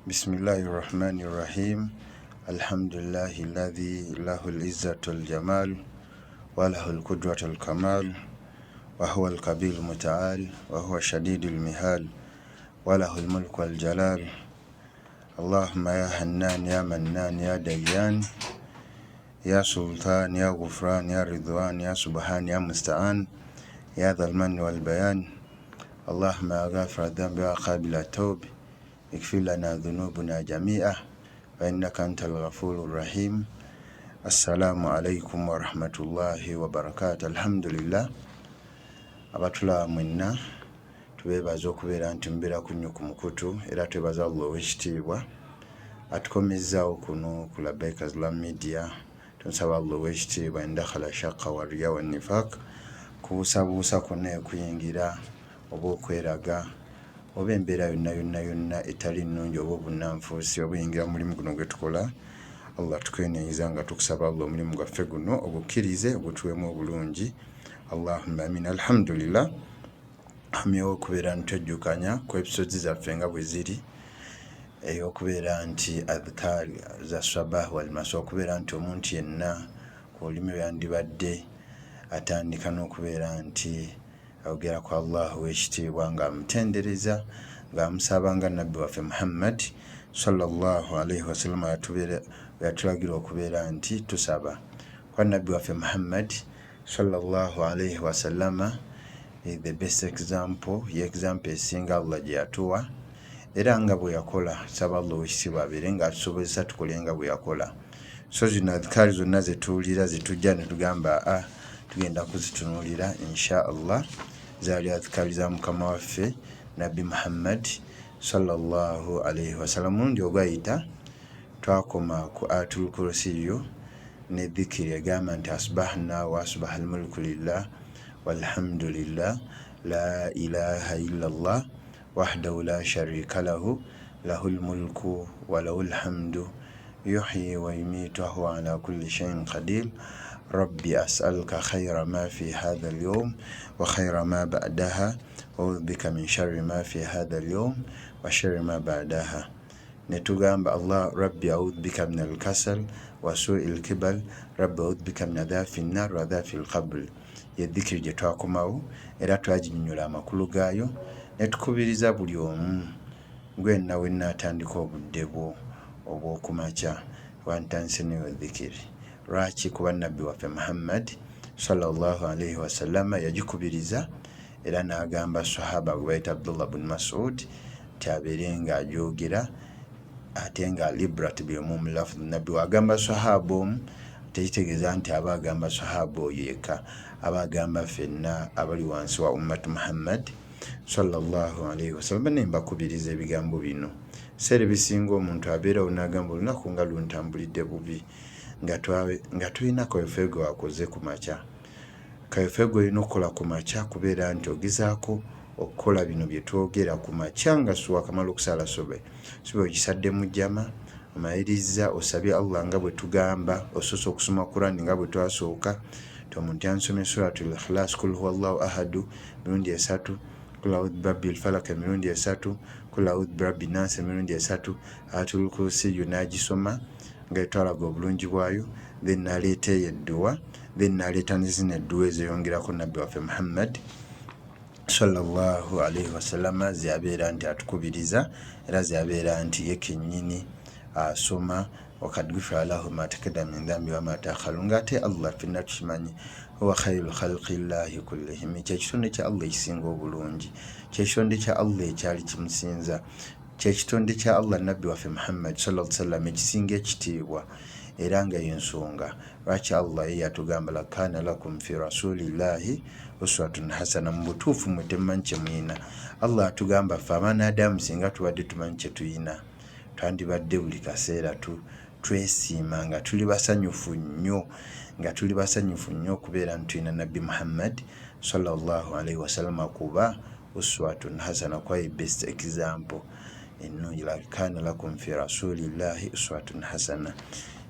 Bismillahi rahmani rahim. Alhamdulillahi alladhi lahu lizzatu waljamal walahu lqudratu walkamal wahuwa alkabiru mutaal wahuwa shadidu lmihal walahu lmulku waljalal. Allahumma ya hannan ya mannan ya dayyan ya sultan ya ghufran ya ridwan ya subhan ya mustaan ya dhalmani walbayan. Allahumma ya ghafira dhambi wa qabila taubi ikfir lana dhunubuna jamia fa innaka anta alghafuru rahim. Assalamu alaikum warahmatullahi wabarakatu. Alhamdulillah, abatulaba mwenna tubeebaza okubeera nti mubeera kunnyo ku mukutu, era twebaza Allah ow'ekitiibwa atukomezzaawo kuno ku Labbaik Islam Media. Tunsaba Allah ow'ekitiibwa endakhala shakka wa riya wa nifaq, kubuusabuusa kwonna ekuyingira oba okweraga oba embeera yonna yonna yonna etali nnungi oba obunnanfuusi obuyingira mu mulimu guno gwe tukola. Allah, tukweneyiza nga tukusaba Allah omulimu gwaffe guno ogukkirize, ogutuweemu obulungi. Allahumma amin. Alhamdulillah, hamyewo okubeera ntwejjukanya ku episodes zaffe nga bwe ziri, ey'okubeera nti adhkar za sabah wal masa, okubeera nti omuntu yenna ku lulimi yandibadde atandika n'okubeera nti ayogera ku Allah ow'ekitiibwa ng'amutendereza, ng'amusaba, nga nabbi waffe Muhammad sallallahu alaihi wasallam yatulagira okubeera nti tusaba. Kwa nabbi waffe Muhammad sallallahu alaihi wasallama is the best example, ye example esinga Allah gye yatuwa, era nga bwe yakola, saba Allah ow'ekitiibwa abeere ng'atusobozesa tukole nga bwe yakola. So zino adhikaari zonna zetuwulira, zetujja ne tugamba a tugenda kuzitunuulira insha Allah, zaali adhikaari za mukama waffe nabbi Muhammad sallallahu alaihi wasallam. Mulundi ogwayita twakoma ku Ayatul Kursiyu ne dhikiri egamba nti asbahna wa asbaha almulku lillah walhamdulillah la ilaha illa llah wahdahu la sharika lahu lahu lmulku wa lahu lhamdu yuhyi wa yumiitu wahuwa ala kulli shaiin qadir. Rabbi asaluka khaira ma fi hadha alyawm wa khaira ma ba'daha wa audhu bika min sharri ma fi hadha alyawm wa sharri ma ba'daha. Ne tugamba Allah, rabbi audhu bika min alkasal wa sui lkibal, rabbi audhu bika min adhafi nnar wa adhafi lqabri. Ye dhikiri gye twakomawo, era twaginyonyola amakulu gaayo ne tukubiriza buli omu gwenna wenna atandika obudde bwo obw'okumakya wantandise neyo dhikiri. Lwaki? Kuba nabbi waffe Muhammad sallallahu alaihi wasallama yagikubiriza, era n'agamba sahaba gwe bayita Abdullah bun Masud nti abeere ng'agyogera, ate nga librat biumum lafdh. Nabbi wagamba sahaba omu, tekitegeeza nti aba agamba sahaba oyo yekka, aba agamba ffenna abali wansi wa ummatu Muhammad sallallahu alaihi wasallam. Bane mbakubiriza ebigambo bino. Seera ebisinga omuntu abeerawo n'agamba olunaku nga luntambulidde bubi, nga tolina kawefeege wakoze ku makya. Kawefeege olina okukola ku makya kubeera nti ogezaako okukola bino bye twogera ku makya nga wakamala okusaala sobe sobe, ogisadde mu jjama, omaliriza osabye Allah nga bwe tugamba, osoose okusoma Kurani nga bwe twasooka ti omuntu yansomye Suratul Ikhlas, kul huwa llahu ahadu emirundi esatu, kul audhu birabbi lfalaka emirundi esatu, kul audhu birabbi nansi emirundi esatu, Ayatul Kursiyu n'agisoma nga etwalaga obulungi bwayo, then n'aleeta eyo edduwa, then n'aleeta ne zino edduwa ezeyongerako nabbi waffe Muhammad sallallahu alaihi wasallama zeyabeera nti atukubiriza, era zeyabeera nti ye kennyini asoma, wakad gufira lahu ma takadama min dhambi wama taakharu. Ngaate Allah ffenna tukimanyi, huwa khairu khalqi llahi kullihim, kyekitonde kya Allah ekisinga obulungi, kyekitonde kya Allah ekyali kimusinza, kyekitonde kya Allah nabbi waffe Muhammad sallallahu sallam ekisinga ekitiibwa. Era nga yensonga lwaki Allah ye yatugamba lakana lakum fi rasulillahi uswatun hasana. Mu butuufu mwe temumanyi kyemuyina. Allah atugamba ffe abaana Adamu, singa tubadde tumanyi kyetuyina, twandibadde buli kaseera twesiima nga tuli basanyufu nnyo, nga tuli basanyufu nnyo okubeera nti tulina nabbi Muhammad sallallahu alaihi wasallama, kuba uswatun hasana, kwaye best example ennungi. Lakana lakum fi rasulillahi uswatun hasana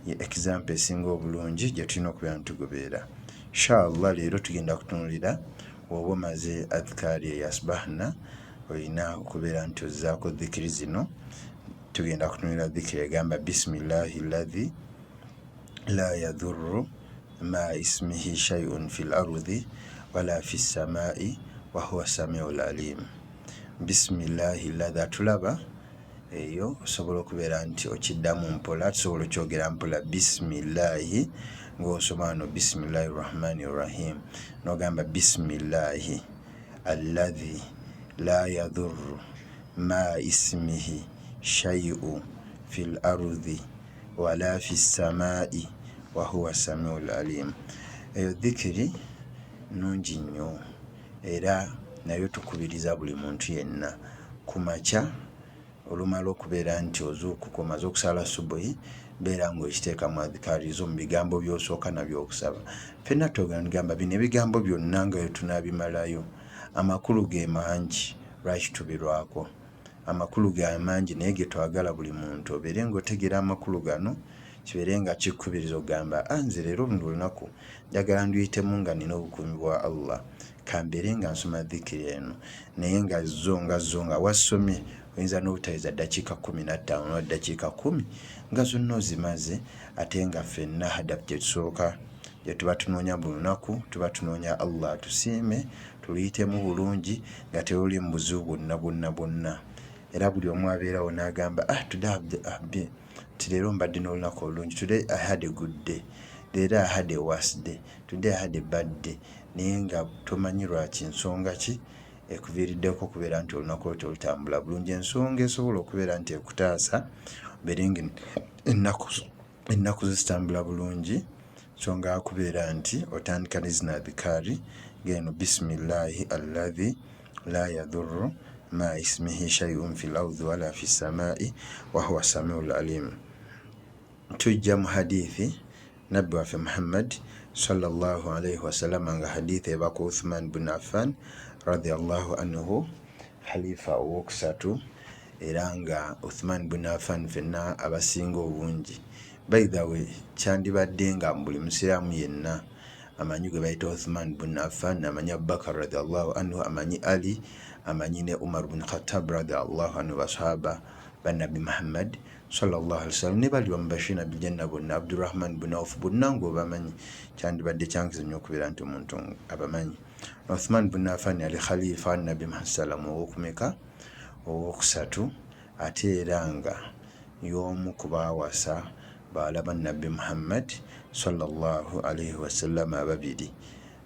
ye example esinga obulungi gye tulina okubeera nitugoberera. Inshallah leero tugenda kutunulira, woba omaze adhikaari eya asbahna, olina okubeera nti ozzaako dhikiri zino. Tugenda kutunulira dhikiri egamba bisimillahi ladhi la yadhurru ma ismihi shay'un fil ardi wala fi ssamai wahuwa samiul alim. Bisimillahi ladhi, atulaba eyo osobola okubeera nti okiddamu mpola, tusobola okyogera mpola bisimillahi ng'osoma wano bisimillahi rahmani rahim, n'ogamba bisimillahi alladhi la yadhurru ma ismihi shay'u fil ardi wala fi ssamai wahuwa samiul alim. Eyo dhikiri nungi nnyo era nayo tukubiriza buli muntu yenna ku makya olumala okubeera nti ozuukuka omaze okusaala subuhi, beera ng'okiteeka mu adhikaari zo mu bigambo by'osooka nabyo okusaba. Ffenna twogera nigamba bino ebigambo byonna nga bwe tunaabimalayo amakulu ge mangi, lwaki tubirwako? Amakulu ge mangi naye ge twagala buli muntu obeere ng'otegeera amakulu gano, kibeere nga kikukubiriza okugamba ah, nze leero luno olunaku njagala nduyitemu nga nina obukuumi bwa Allah, kambeere nga nsoma dhikiri eno. Naye nga zo nga zo nga wasomye oyinza n'obutaweza ddakiika 15 oba ddakiika 10 nga zonna ozimaze, ate nga ffenna hadafu gye tusooka gye tuba tunoonya buli lunaku tuba tunoonya Allah atusiime tuluyitemu bulungi nga teruli mu buzibu bwonna bwonna bwonna. Era buli omu abeerawo n'agamba ah, today I've been, nti leero mbadde n'olunaku olulungi, today I had a good day, leero I had a worse day, today I had a bad day, naye nga tomanyi lwaki, nsonga ki ekuviiriddeko okubeera nti olunaku lwo telutambula bulungi. Ensonga esobola okubeera nti ekutaasa obeere nga ennaku zo zitambula bulungi, nsonga ya kubeera nti otandika ne zino adhikaari ng'eno bisimillahi alladhi la yadhurru ma ismihi shay'un fil ardi wala fi ssamai wahuwa samiul alim. Tujja mu hadithi nabbi waffe Muhammad sallallahu alaihi wasallama, nga hadithi eva ku Uthman bin Affan radhiallahu anhu, khalifa owokusatu. Era nga Uthman bin Affan ffenna abasinga obungi, by the way, kyandibadde nga buli musiraamu yenna amanyi gwe bayita Uthman bin Affan, amanyi Abubakar radhiallahu anhu, amanyi Ali, amanyi ne Umar bin Khattab radhiallahu anhu, basahaba ba nabbi Muhammad sallallahu alaihi wasallam, ne bali bamubashirina biljanna bonna, Abdurrahman bin Auf, bonna ng'obamanyi. Kyandibadde kyankizo nnyo okubeera nti omuntu abamanyi. Uthman bin Affan yali khalifa nabbi Muhammad sallam owokumeka? Owokusatu, ate era nga y'omu ku baawasa bawala ba nabbi Muhammad sallallahu alaihi wasallam ababiri,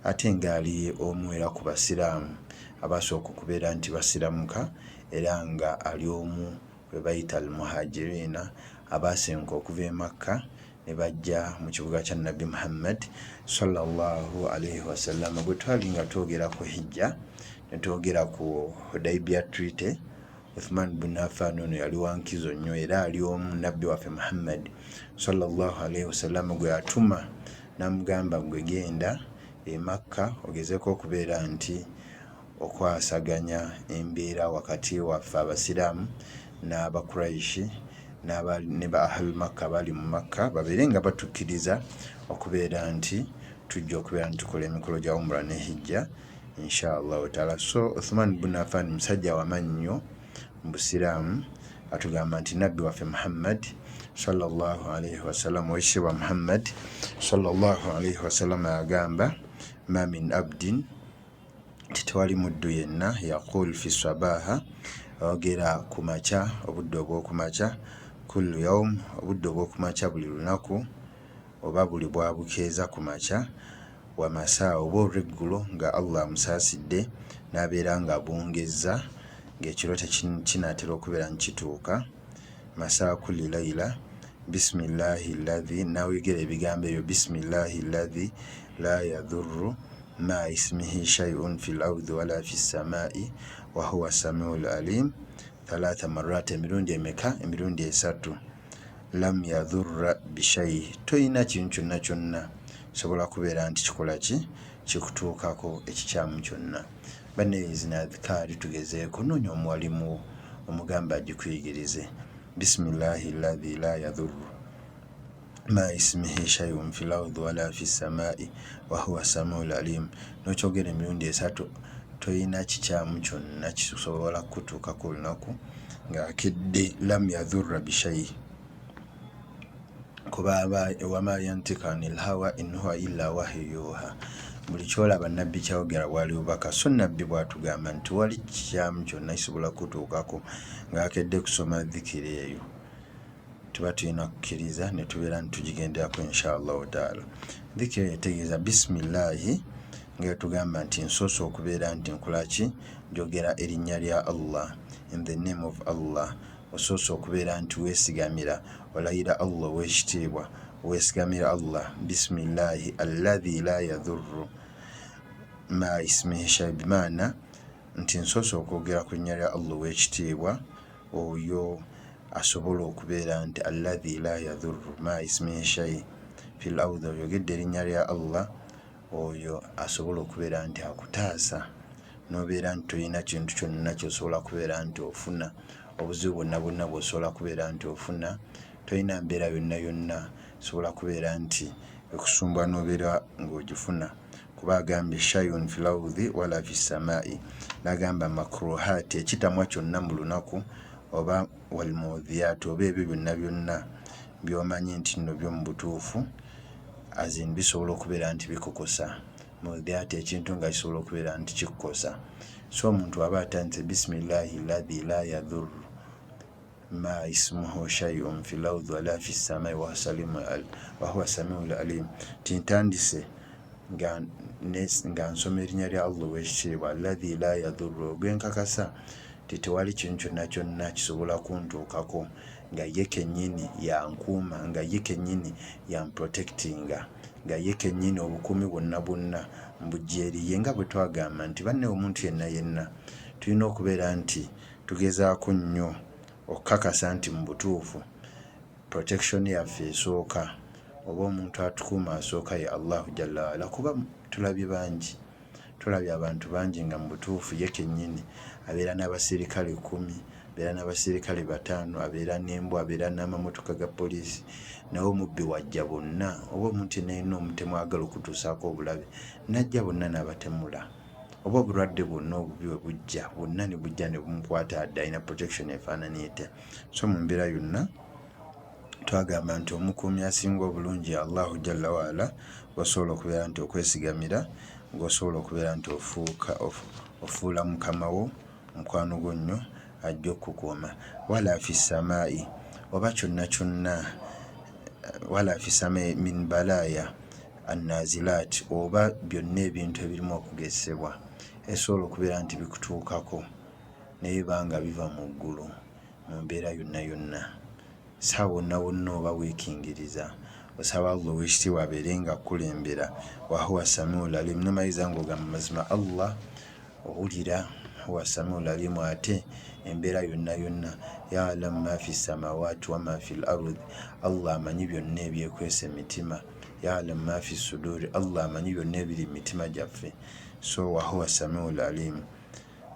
ate ng'ali omu era ku basiraamu abasooka okubeera nti basiramuka, era nga ali omu be bayita al-muhajirina abaasenguka okuva e Makka ne bajja mu kibuga kya nabbi Muhammad sallallahu alaihi wasallam. Bwe twali nga twogera ku hijja ne twogera ku Hudaybiyah Treaty, Uthman bin Affan ono yali wa nkizo nnyo, era ali omu nabbi waffe Muhammad sallallahu alaihi wasallam gwe yatuma n'amugamba gwe genda e Makka ogezeeko okubeera nti okwasaganya embeera wakati waffe abasiraamu n'abakuraishi ne ba ahal Makka abali mu Makka, babeere nga batukkiriza okubeera nti tujja okubeera nti tukola emikolo gya umra ne hijja insha Allahu taala. So Uthman bin Affan musajja wamaanyi nnyo mu busiraamu. Atugamba nti nabbi waffe Muhammad sallallahu alaihi wasallam, owekitiibwa Muhammad sallallahu alaihi wasallam agamba ma min abdin, nti tewali muddu yenna, yaqul fi sabaha, ayogera ku makya, obudde obw'okumakya, kullu yaum, obudde obw'okumakya buli lunaku oba buli bwabukeeza ku makya, wa masaa, oba olw'eggulo nga Allah amusaasidde n'abeera nga abungezza ng'ekiro kinaatera okubeera nkituuka, masaa kulli laila, bisimillahi ladhi, n'ayogera ebigambo ebyo bisimillahi ladhi la yadhurru ma ismihi shay'un fil ardi wala fi ssamai wahuwa samiul alim thalatha marrat, emirundi emeka? Emirundi esatu. Lam yadhurra bishai, toyina kintu kyonna kyonna sobola kubeera nti kikola ki kikutuukako ekikyamu kyonna. Bannaye, zino adhikaari tugezeeko, noonya omuwalimu omugamba agikuyigirize. Bisimillahi ladhi la yadhurru ma ismihi shay'un fil ardi wala fi ssamai wahuwa samiul alim, n'okyogera emirundi esatu, toyina kikyamu kyonna kisobola kukutuukako olunaku Ng'akedde lam yadhurra bishai, kuba wama yantiku anil hawa in huwa illa wahyu yuha. Buli kyolaba nabbi kyayogera bwali bubaka. So nabbi bwatugamba nti tewali kikyamu kyonna kisobola kutuukako ng'akedde kusoma dhikiri eyo, tuba tulina kukkiriza ne tubeera nti tugigenderako insha allahu taala. Dhikiri eyo etegeeza bisimillahi, nga tugamba nti nsoose okubeera nti nkolaki, njogera erinnya lya Allah, in the name of Allah. Osoose okubeera nti weesigamira, olayira Allah ow'ekitiibwa, weesigamira Allah. Bisimillahi alladhi la yadhurru ma ismihi shay, bimaana nti nsoose okwogera ku linnya lya Allah ow'ekitiibwa, oyo asobola okubeera nti alladhi la yadhurru ma ismihi shay fil ardhi. Oyogedde erinnya lya Allah, oyo asobola okubeera nti akutaasa n'obeera nti tolina kintu kyonna ky'osobola kubeera nti ofuna, obuzibu bwonna bwonna bw'osobola kubeera nti ofuna, tolina mbeera yonna yonna sobola kubeera nti ekusumbuwa n'obeera ng'ogifuna. Kuba agambye shayun fil ardhi wala fi samai, n'agamba makruhati, ekitamwa kyonna mu lunaku, oba walmudhiyat, oba ebyo byonna byonna by'omanyi nti nno byo mu butuufu azin bisobola okubeera nti bikukosa. Mudhiyat, ekintu nga kisobola okubeera nti kikukosa. So omuntu aba atandise bisimillahi ladhi la yadhurru ma ismuhu shay'un fil ardhi wala fi samai wahuwa samiul alim, nti ntandise nga nsoma erinnya lya Allah ow'ekitiibwa, alladhi la yadhurru, ogwenkakasa nti tewali kintu kyonna kyonna kisobola kuntuukako nga ye kennyini yankuuma, nga ye kennyini yamprotectinga, nga ye kennyini obukuumi bwonna bwonna mbujja eri ye. Nga bwe twagamba nti banne, omuntu yenna yenna tulina okubeera nti tugezaako nnyo okukakasa nti mu butuufu protection yaffe esooka, oba omuntu atukuuma asooka ye Allahu jalla waala. Kuba tulabye bangi, tulabye abantu bangi nga mu butuufu ye kennyini abeera n'abasirikale 10, abeera n'abasirikale 5, abeera n'embwa, abeera n'amamotoka ga poliisi, naye omubbi wajja bonna, oba omuntu yenna yenna omutemu agala okutuusaako obulabe n'ajja bonna n'abatemula, oba obulwadde bwonna obubi bwe bujja bwonna ne bujja ne bumukwata, adde alina protection efaanana etya? So mu mbeera yonna twagamba nti omukuumi asinga obulungi Allahu jalla waala, osobola okubeera nti okwesigamira, ng'osobola okubeera nti ofuuka ofuula mukama wo mukwano gwo nnyo, ajja okukukuuma. Wala fi samai, oba kyonna kyonna, wala fi samai min balaya annazilat, oba byonna ebintu ebirimu okugezesebwa ebisobola okubeera nti bikutuukako naye biba nga biva mu ggulu. Mu mbeera yonna yonna, saawa wonna wonna oba weekingiriza, osaba Allah ow'ekitiibwa abeere nga akukulembera. Wahuwa samiul alim, nomaliriza ng'ogamba mazima Allah owulira, huwa samiul alimu. Ate embeera yonna yonna, yalamu ma fi samawati wama fi l ard, Allah amanyi byonna ebyekwesa emitima, yalamu ma fi suduri, Allah amanyi byonna ebiri mu mitima gyaffe. So wahuwa samiul alim,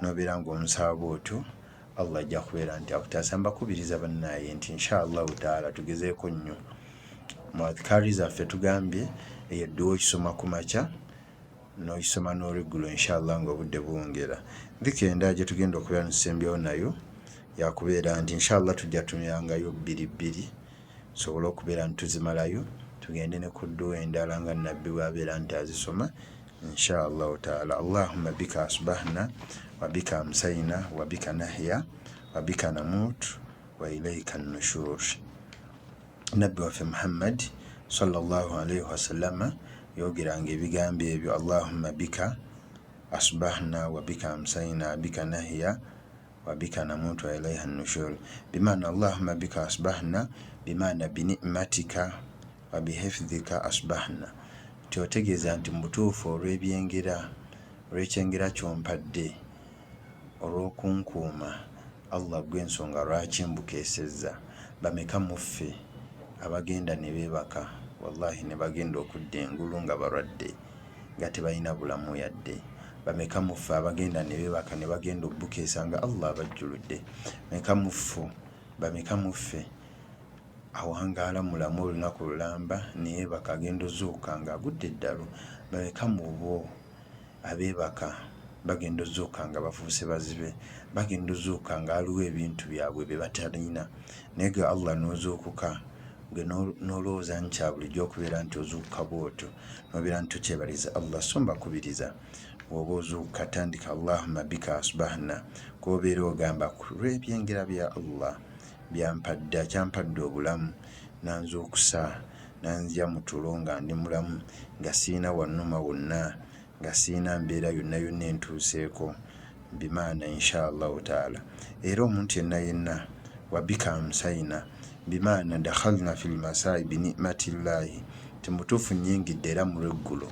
nobeera ng'omusaba bwotyo, Allah ajja kubeera nti akutaasa. Mbakubiriza bannaaye nti insha allahu taala tugezeeko nnyo mu adhikaari zaffe. Tugambye eyo edduwa okisoma ku makya n'okisoma n'olweggulo insha allah nga obudde buwungera. Dhikira endala gye tugenda okubeera netusembyewo nayo yakubeera nti insha allah tujja tumyangayo bbiri bbiri, tusobole okubeera nti tuzimalayo, tugende ne ku dduwa endala nga nabbi bw'abeera nti azisoma insha allahu taala. Allahumma bika asbahna wa bika amsayna wa bika nahya wa bika namut wa ilaika nushur. Nabbi waffe Muhammad sallallahu alaihi wasallama yogeranga ebigambo ebyo, allahumma bika asbahna wa bika amsayna bika nahya wa bika namutu wa ilaiha nushur. Bimaana allahumma bika asbahna, bimaana binimatika wa bihifdhika asbahna, nti otegeeza nti mu butuufu olw'ebyengera, olw'ekyengera ky'ompadde, olw'okunkuuma Allah, ggwe ensonga lwaki mbukeesezza. Bameka mu ffe abagenda ne beebaka, wallahi, ne bagenda okudda engulu nga balwadde, nga tebalina bulamu yadde? Bameka mu ffe abagenda ne beebaka ne bagenda obukeesa nga Allah abajjuludde? Meka mu ffe, bameka mu ffe awangaala mulamu olunaku lulamba neyeebaka, agenda ozuukuka ng'agudde eddalu? Bameka mu bo abeebaka Bagenda ozuukuka nga bafuuse bazibe, bagenda ozuukuka nga waliwo ebintu byabwe bye batalina. Naye gwe Allah n'ozuukuka gwe n'olowooza nti kya bulijjo okubeera nti ozuukuka bw'otyo n'obeera nti tokyebaliza Allah. So mbakubiriza bw'oba ozuukuka tandika Allahumma bika asbahna, kw'obeera ogamba ku lw'ebyengera bya Allah byampadde akyampadde obulamu nanzuukusa nanzija mu tulo nga ndi mulamu nga sirina wannuma wonna nga sirina mbeera yonna yonna entuuseeko bimaana insha Allahu taala era omuntu yenna yenna wabika amsayina bimaana dakhalna fil masai binimatillahi nti mutuufu nnyingidde era mu lweggulo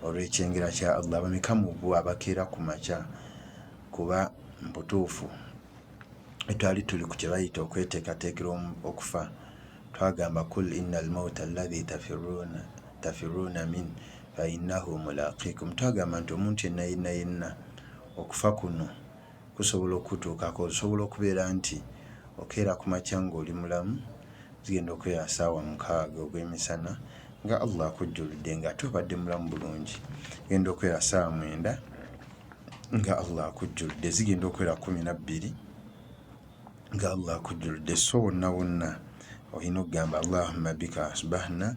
olw'ekyengera kya Allah. Bameka mu bo abakeera ku makya kuba mbutuufu twali tuli ku kye bayita okweteekateekera okufa twagamba kul inna almauta alladhi tafiruna tafiruna min fa innahu mulaqikum twagamba nti omuntu yenna yenna yenna okufa kuno kusobola okukutuukako osobola okubeera nti okeera ku makya ng'oli mulamu zigenda okubeera saawa 6 ogw'emisana nga Allah akujjuludde nga ate obadde mulamu bulungi genda okubeera saawa 9 nga Allah akujjuludde zigenda okubeera 12 nga Allah akujjuludde so wonna wonna olina okugamba Allahumma bika asbahna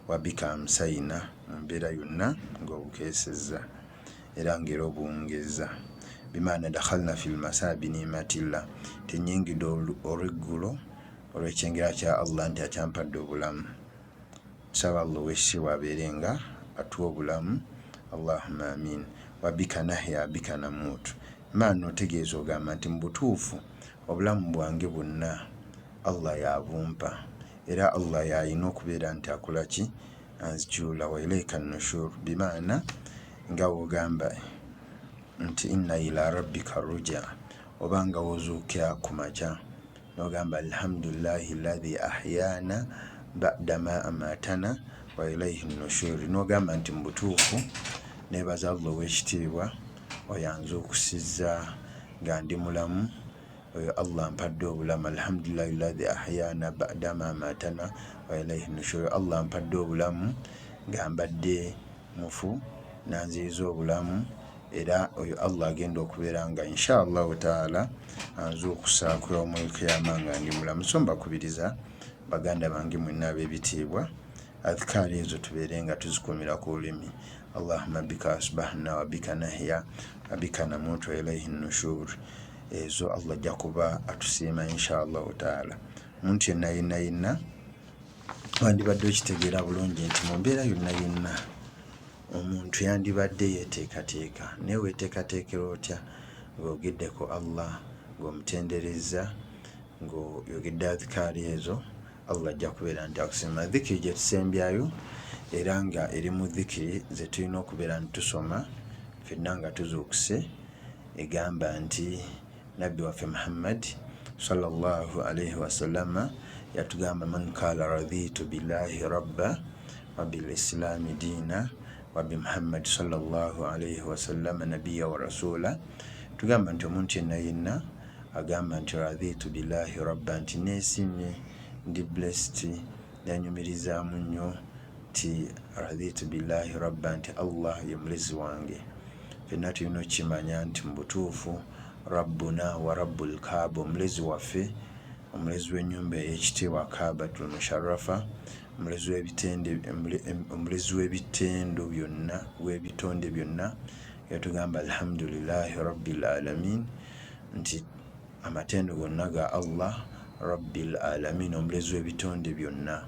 wa bika amsayina mu mbeera yonna ng'obukeesezza era ng'era obuwungezza bimaana dakhalna fi lmasa binimatillah tenyingidde olweggulo olw'ekyengera kya Allah nti akyampadde obulamu. Tusaba Allah owekitiibwa abeere nga atuwa obulamu Allahumma amiin wabika nahya bika namuutu maana otegeeza ogamba nti mubutuufu obulamu bwange bwonna Allah yabumpa era Allah yayina okubeera nti akolaki anzijuula wa ilaika nushur bimaana nga wogamba nti inna ila rabbika ruja oba nga wozuukira kumakya nogamba alhamdulillahi ladhi ahyana bada ma amatana wa ilaihi nushuri nogamba nti mubutuufu nebaza Allah owekitiibwa oyo anzuukusizza nga ndi mulamu oyo Allah ampadde obulamu alhamdulillahi ladhi ahyana bada ma amatana wa ilaihi nushuri Allah ampadde obulamu nga mbadde mufu nanziyiza obulamu era oyo Allah agenda okubeera nga insha Allahu taala anzuukusa ku yaumul kiyama nga ndi mulamu. So mbakubiriza baganda bange mwenna ab'ebitiibwa adhikaari ezo tubeere nga tuzikuumira ku lulimi Allahumma bika asbahna wa bika nahya wa bika namutu wa ilaihi nushur ezo Allah ajja kuba atusiima insha Allahu taala. Omuntu yenna yenna yenna wandibadde okitegeera bulungi nti mu mbeera yonna yonna omuntu yandibadde yeeteekateeka naye weeteekateekera otya ng'ogedde ku Allah ng'omutenderezza ng'oyogedde adhikaari ezo Allah ajja kubeera nti akusiima. Dhikiri gye tusembyayo era nga eri mu dhikiri ze tulina okubeera nti tusoma ffenna nga tuzuukuse egamba nti Nabbi waffe Muhammad sallallahu alaihi wasallama yatugamba man kala raditu billahi rabba wa bil islami diina wa bi Muhammad sallallahu alaihi wasallama nabiya wa rasula. Tugamba nti omuntu yenna yenna agamba nti raditu billahi rabba, nti neesiimye, ndi blessed, nenyumirizaamu nnyo nti raditu billahi rabba, nti Allah ye mulezi wange. Fenna tulina okukimanya nti mu butuufu Rabbuna wa Rabbul Kaaba, omulezi waffe, omulezi w'ennyumba ey'ekitiibwa Kaabatul Musharrafa, omulezi w'ebitende omulezi w'ebitendo byonna w'ebitonde byonna, yatugamba alhamdulillahi rabbil alamin nti amatendo gonna ga Allah rabbil alamin, omulezi w'ebitonde byonna.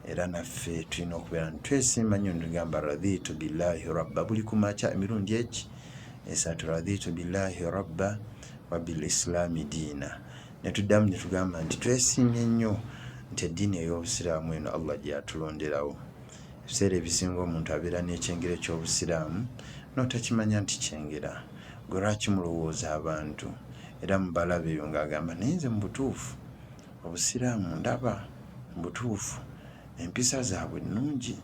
Era naffe tulina okubeera nti twesiima nnyo nitugamba raditu billahi rabba buli ku makya emirundi egi esatu, raditu billahi rabba wa bil islami diina. Ne tuddamu ne tugamba nti twesiimye nnyo nti eddiini ey'Obusiraamu eno Allah gye yatulonderawo. Ebiseera ebisinga omuntu abeera n'ekyengera eky'Obusiraamu n'otakimanya nti kyengera. Gwe lwaki mulowooza abantu era mubalaba eyo ng'agamba naye nze mu butuufu Obusiraamu ndaba mu butuufu empisa zaabwe nnungi.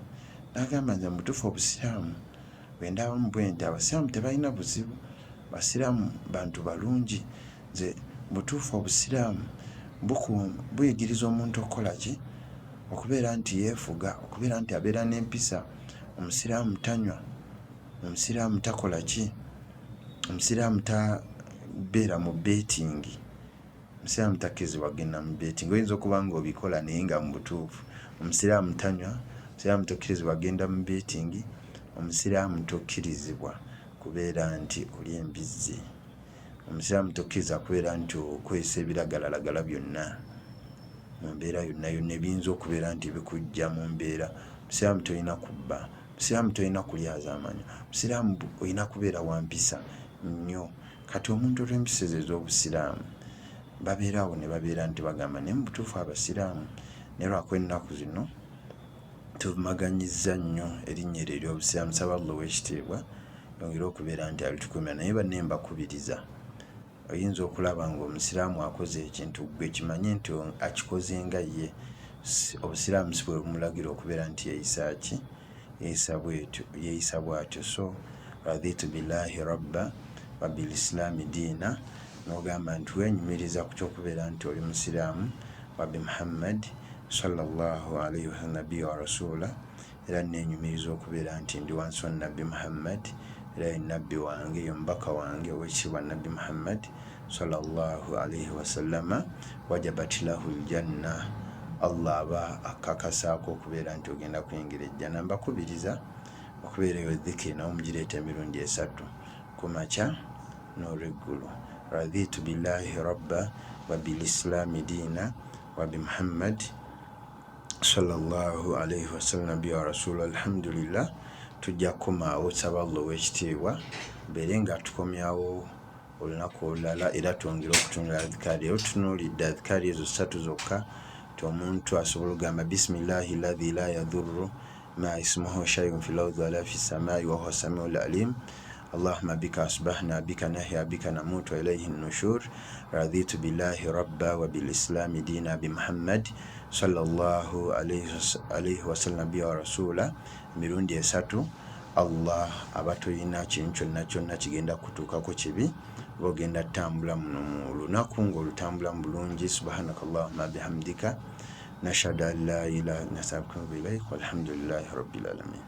N'agamba nze mu butuufu Obusiraamu bwe ndabamu bwe nti Abasiraamu tebalina buzibu, Abasiraamu bantu balungi. Nze mu butuufu Obusiraamu buyigiriza omuntu okukola ki? Okubeera nti yeefuga, okubeera nti abeera n'empisa. Omusiraamu tanywa, Omusiraamu takola ki? Omusiraamu tabeera mu betting. Omusiraamu takkirizibwa kugenda mu betting. Oyinza okuba nga obikola naye nga mu butuufu omusiraamu tanywa, omusiraamu tokkirizibwa kugenda mu betting, omusiraamu tokkirizibwa kubeera nti olya embizzi, omusiraamu tokkiriza kubeera nti okozesa ebiragalalagala byonna mu mbeera yonna yonna ebiyinza okubeera nti bikujja mu mbeera. Omusiraamu tolina kubba, omusiraamu tolina kulyazaamanya, omusiraamu olina kubeera wa mpisa nnyo. Kati omuntu olw'empisa ezo ez'Obusiraamu babeera awo ne babeera nti bagamba naye mu butuufu Abasiraamu naye lwakuba ennaku zino tuvumaganyizza nnyo erinnya eryo ery'Obusiraamu. Nsaba Allah ow'ekitiibwa yongere okubeera nti alitukuumira naye banne mbakubiriza oyinza okulaba ng'Omusiraamu akoze ekintu ggwe kimanye nti akikoze nga ye Obusiraamu si bwe bumulagira okubeera nti yeeyisa ki yeeyisa bwetyo yeeyisa bwatyo so raditu billahi rabba wa bilislaami diina n'ogamba nti wenyumiriza ku kyokubeera nti oli musiraamu wa bi Muhammad sallallahu alaihi wasallam nabbiya wa rasuula era nenyumiriza okubeera nti ndi wansi wa nabbi Muhammad era ye nabbi wange ye mubaka wange owekitiibwa nabbi Muhammad sallallahu alaihi wasallama wajabat lahu ljanna Allah aba akakasaako okubeera nti ogenda kuyingira ejjana. Mbakubiriza okubeera eyo dhikiri nawe mugireeta emirundi esatu ku makya n'olweggulo. Raditu billahi rabba wa bilislaami diina wa bi Muhammad sallallahu alaihi wasallam nabbiya wa rasuula. Alhamdulillah, tujja kukomaawo. Tusaba Allah ow'ekitiibwa mbeere nga atukomyawo olunaku olulala era twongere okutunula adhikaari. Era otutunuulidde adhikaari ezo ssatu zokka nti omuntu asobola okugamba bisimillahi ladhi la yadhurru ma ismuhu shayun fi lardhi wala fi samai wahuwa samiu lalim allahuma bika asbahna bika nahya bika namutu wa ilaihi nushur raditu billahi rabba wa bilislami dina bi Muhammad sallallahu alaihi wasallam nabbiya wa rasula emirundi esatu. Allah aba tolina kintu kyonna kyonna kigenda kutuukako kibi oba ogenda ttambula muno mu lunaku ng'olutambula mu bulungi. Subhanaka allahuma bihamdika nashhadu an la ilaha illa anta astaghfiruka wa atubu ilaik walhamdulillahi rabbil alamin.